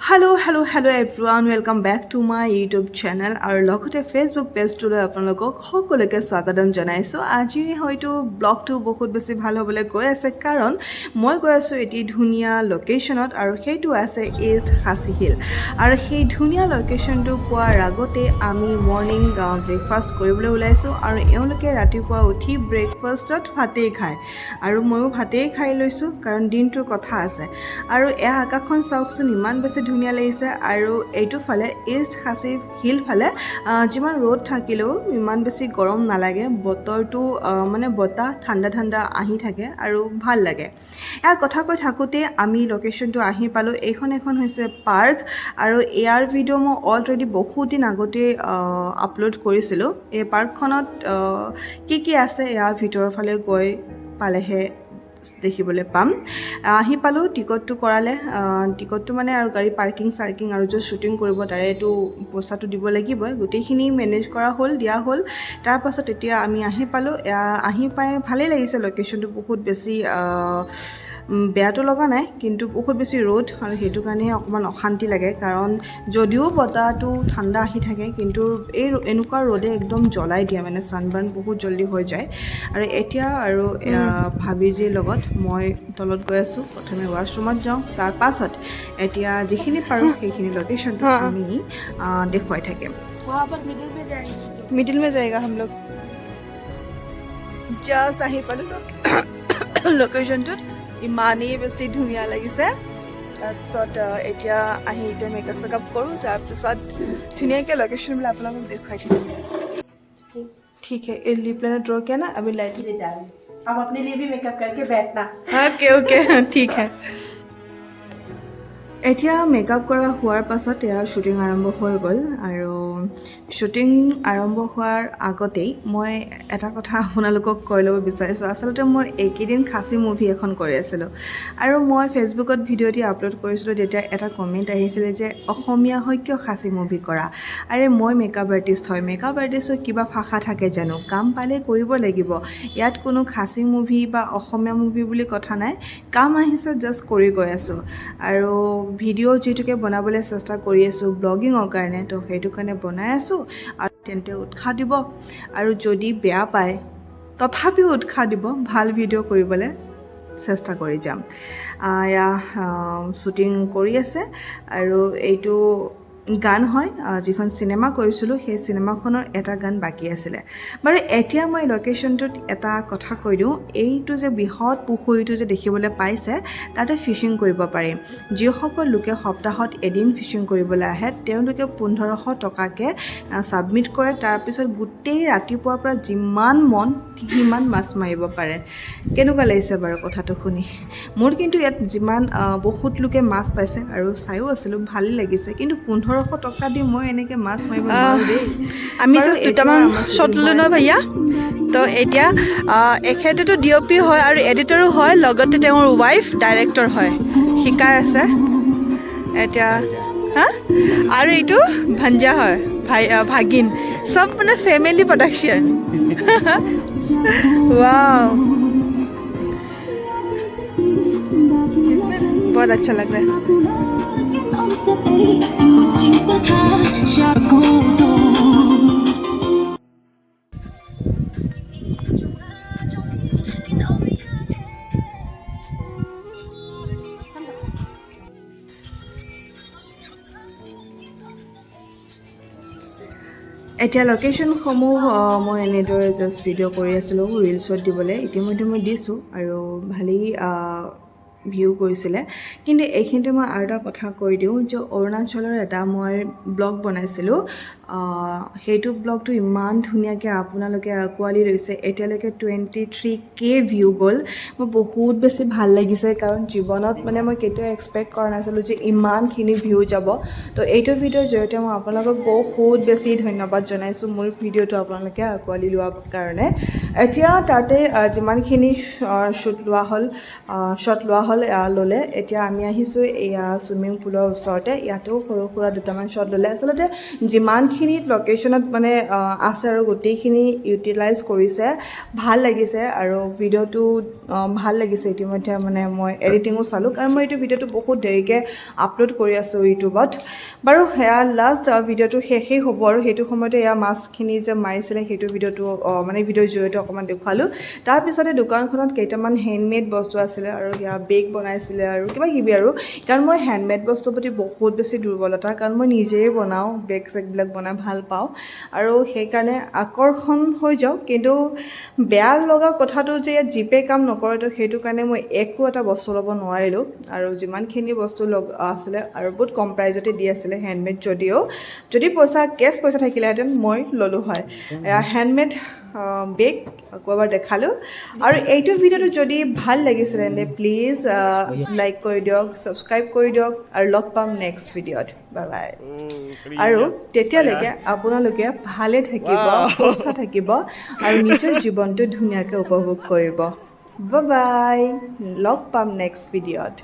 Hello, hello, hello everyone, welcome back to my YouTube channel আৰু লগতে Facebook পেজটোলৈ আপোনালোকক সকলোকে স্বাগতম জনাইছোঁ। আজি হয়তো ব্লগটো বহুত বেছি ভাল হ'বলৈ গৈ আছে, কাৰণ মই গৈ আছোঁ এটি ধুনীয়া লোকেশ্যনত আৰু সেইটো আছে ইষ্ট খাচী হিল। আৰু সেই ধুনীয়া লোকেশ্যনটো পোৱাৰ আগতে আমি মৰ্ণিং ব্ৰেকফাষ্ট কৰিবলৈ ওলাইছোঁ আৰু এওঁলোকে ৰাতিপুৱা উঠি ব্ৰেকফাষ্টত ভাতেই খায় আৰু ময়ো ভাতেই খাই লৈছোঁ, কাৰণ দিনটোৰ কথা আছে। আৰু এয়া আকাশখন চাওকচোন, ইমান বেছি ধুনীয়া লাগিছে। আৰু এইটো ফালে ইষ্ট খাচী হিল ফালে যিমান ৰ'দ থাকিলেও ইমান বেছি গৰম নালাগে। বতৰটো মানে বতাহ ঠাণ্ডা ঠাণ্ডা আহি থাকে আৰু ভাল লাগে। এয়া কথা কৈ থাকোঁতে আমি লোকেশ্যনটো আহি পালোঁ। এইখন এখন হৈছে পাৰ্ক আৰু ইয়াৰ ভিডিঅ' মই অলৰেডি বহুত দিন আগতেই আপলোড কৰিছিলোঁ। এই পাৰ্কখনত কি কি আছে, ইয়াৰ ভিতৰৰ ফালে গৈ পালেহে দেখিবলৈ পাম। আহি পালোঁ, টিকটটো কৰালে। টিকটটো মানে আৰু গাড়ী পাৰ্কিং চাৰ্কিং আৰু য'ত শ্বুটিং কৰিব তাৰেতো পইচাটো দিব লাগিবই। গোটেইখিনি মেনেজ কৰা হ'ল, দিয়া হ'ল। তাৰপাছত এতিয়া আমি আহি পালোঁ। আহি পাই ভালেই লাগিছে। লোকেশ্যনটো বহুত বেছি বেয়াটো লগা নাই, কিন্তু বহুত বেছি ৰ'দ আৰু সেইটো কাৰণেহে অকণমান অশান্তি লাগে, কাৰণ যদিও বতাহটো ঠাণ্ডা আহি থাকে, কিন্তু এই এনেকুৱা ৰ'দে একদম জ্বলাই দিয়ে, মানে ছানবাৰ্ণ বহুত জল্দি হৈ যায়। আৰু এতিয়া আৰু ভাবিজীৰ লগত মই তলত গৈ আছোঁ। প্ৰথমে ৱাছৰুমত যাওঁ, তাৰ পাছত এতিয়া যিখিনি পাৰোঁ সেইখিনি লোকেশ্যনটো আমি দেখুৱাই থাকিম। वहाँ पर मिडिल में जाएंगे। मिडिल में जाएगा हम लोग। জাষ্ট আহি পালোঁ লোকেশ্যনটোত। ইমানেই বেছি ধুনীয়া লাগিছে। তাৰপিছত এতিয়া আহি এতিয়া মেকআপ চেকআপ কৰোঁ, তাৰপিছত ধুনীয়াকৈ লোকেশ্যনবিলাক আপোনালোকক দেখুৱাই থাকিম। ठीक है, ये लिप लाइनर ड्रॉ किया ना, अभी लाइट ले जा रही हूँ। अब अपने लिए भी मेकअप करके बैठना। ओके ओके, ठीक है। এতিয়া মেকআপ কৰা হোৱাৰ পাছত এয়া শ্বুটিং আৰম্ভ হৈ গ'ল। আৰু শ্বুটিং আৰম্ভ হোৱাৰ আগতেই মই এটা কথা আপোনালোকক কৈ ল'ব বিচাৰিছোঁ। আচলতে মই এইকেইদিন খাচী মুভি এখন কৰি আছিলোঁ আৰু মই ফেচবুকত ভিডিঅ' এটি আপলোড কৰিছিলোঁ। তেতিয়া এটা কমেণ্ট আহিছিলে যে অসমীয়া হৈ কিয় খাচী মুভি কৰা? আৰে, মই মেকআপ আৰ্টিষ্ট হয়, মেকআপ আৰ্টিষ্টৰ কিবা ভাষা থাকে জানো? কাম পালে কৰিব লাগিব। ইয়াত কোনো খাচী মুভি বা অসমীয়া মুভি বুলি কথা নাই। কাম আহিছে, জাষ্ট কৰি গৈ আছোঁ। আৰু ভিডিঅ' যিহেতুকে বনাবলৈ চেষ্টা কৰি আছোঁ ব্লগিঙৰ কাৰণে, তো সেইটো কাৰণে বনাই আছোঁ। আৰু তেন্তে উৎসাহ দিব আৰু যদি বেয়া পায় তথাপিও উৎসাহ দিব, ভাল ভিডিঅ' কৰিবলৈ চেষ্টা কৰি যাম। এয়া শ্বুটিং কৰি আছে আৰু এইটো গান হয়। যিখন চিনেমা কৰিছিলোঁ, সেই চিনেমাখনৰ এটা গান বাকী আছিলে। বাৰু, এতিয়া মই লোকেশ্যনটোত এটা কথা কৈ দিওঁ। এইটো যে বৃহৎ পুখুৰীটো যে দেখিবলৈ পাইছে, তাতে ফিচিং কৰিব পাৰি। যিসকল লোকে সপ্তাহত এদিন ফিচিং কৰিবলৈ আহে, তেওঁলোকে 1500 টকাকৈ ছাবমিট কৰে। তাৰপিছত গোটেই ৰাতিপুৱাৰ পৰা যিমান মন সিমান মাছ মাৰিব পাৰে। কেনেকুৱা লাগিছে বাৰু কথাটো শুনি? মোৰ কিন্তু ইয়াত যিমান বহুত লোকে মাছ পাইছে আৰু চায়ো আছিলোঁ, ভালেই লাগিছে। কিন্তু 1500 টকা দি মই এনেকৈ মাছ মাৰিব নোৱাৰোঁ দেই। আমি বাৰু, জাষ্ট এতিয়া দুটামান আমাৰ শ্বট shooting ল'লো হৈ নহয় আছে। ভাইয়া। তো এতিয়া এখেতেতো ডি অ' পি হয় আৰু এডিটৰো হয়, লগতে তেওঁৰ ৱাইফ ডাইৰেক্টৰ হয়, শিকাই আছে এতিয়া। হা, আৰু এইটো ভাঞ্জা হয়, ভাই ভাগিন। চব মানে ফেমিলি প্ৰডাকশ্যন। वाओ, बहुत अच्छा लग रहा है। এতিয়া লোকেশ্যনসমূহ মই এনেদৰে জাষ্ট ভিডিঅ' কৰি আছিলোঁ ৰিলচত দিবলৈ। ইতিমধ্যে মই দিছোঁ আৰু ভালেই ভিউ গৈছিলে। কিন্তু এইখিনিতে মই আৰু এটা কথা কৈ দিওঁ যে অৰুণাচলৰ এটা মই ব্লগ বনাইছিলোঁ। সেইটো ব্লগটো ইমান ধুনীয়াকৈ আপোনালোকে আঁকোৱালি লৈছে। এতিয়ালৈকে 23K view গ'ল। মোৰ বহুত বেছি ভাল লাগিছে, কাৰণ জীৱনত মানে মই কেতিয়াও এক্সপেক্ট কৰা নাছিলোঁ যে ইমানখিনি ভিউ যাব। তো এইটো ভিডিঅ'ৰ জৰিয়তে মই আপোনালোকক বহুত বেছি ধন্যবাদ জনাইছোঁ, মোৰ ভিডিঅ'টো আপোনালোকে আঁকোৱালি লোৱাৰ কাৰণে। এতিয়া তাতে যিমানখিনি শ্বুট লোৱা হ'ল, শ্বট লোৱা হ'ল, ল'লে। এতিয়া আমি আহিছোঁ এয়া চুইমিং পুলৰ ওচৰতে। ইয়াতেও সৰু সুৰা দুটামান শ্বট ল'লে। আচলতে যিমানখিনি যিমানখিনি লোকেশ্যনত মানে আছে আৰু গোটেইখিনি ইউটিলাইজ কৰিছে, ভাল লাগিছে। আৰু ভিডিঅ'টো ভাল লাগিছে। ইতিমধ্যে মানে মই এডিটিঙো চালোঁ, কাৰণ মই এইটো ভিডিঅ'টো বহুত দেৰিকৈ আপলোড কৰি আছোঁ ইউটিউবত। বাৰু, সেয়া লাষ্ট ভিডিঅ'টো শেষেই হ'ব আৰু সেইটো সময়তে এয়া মাছখিনি যে মাৰিছিলে, সেইটো ভিডিঅ'টো মানে ভিডিঅ'ৰ জৰিয়তে অকণমান দেখুৱালোঁ। তাৰপিছতে দোকানখনত কেইটামান হেণ্ডমেড বস্তু আছিলে আৰু সেয়া বেগ বনাইছিলে আৰু কিবা কিবি আৰু। কাৰণ মই হেণ্ডমেড বস্তুৰ প্ৰতি বহুত বেছি দুৰ্বলতা, কাৰণ মই নিজেই বনাওঁ, বেগ চেগবিলাক বনাই ভাল পাওঁ আৰু সেইকাৰণে আকৰ্ষণ হৈ যাওঁ। কিন্তু বেয়া লগা কথাটো যে ইয়াত জিপে' কাম নকৰে, তো সেইটো কাৰণে মই একো এটা বস্তু ল'ব নোৱাৰিলোঁ। আৰু যিমানখিনি বস্তু লগ আছিলে আৰু বহুত কম প্ৰাইজতে দি আছিলে হেণ্ডমেড যদিও, যদি পইচা কেছ পইচা থাকিলেহেঁতেন মই ল'লোঁ হয়। হেণ্ডমেড বেগ আকৌ এবাৰ দেখালোঁ। আৰু এইটো ভিডিঅ'টো যদি ভাল লাগিছিলে, তেন্তে প্লিজ লাইক কৰি দিয়ক, ছাবস্ক্ৰাইব কৰি দিয়ক আৰু লগ পাম নেক্সট ভিডিঅ'ত। Bye bye. আৰু তেতিয়ালৈকে আপোনালোকে ভালে থাকিব, সুস্থ থাকিব আৰু নিজৰ জীৱনটো ধুনীয়াকৈ উপভোগ কৰিব। বাই বাই, লগ পাম নেক্সট ভিডিঅ'ত।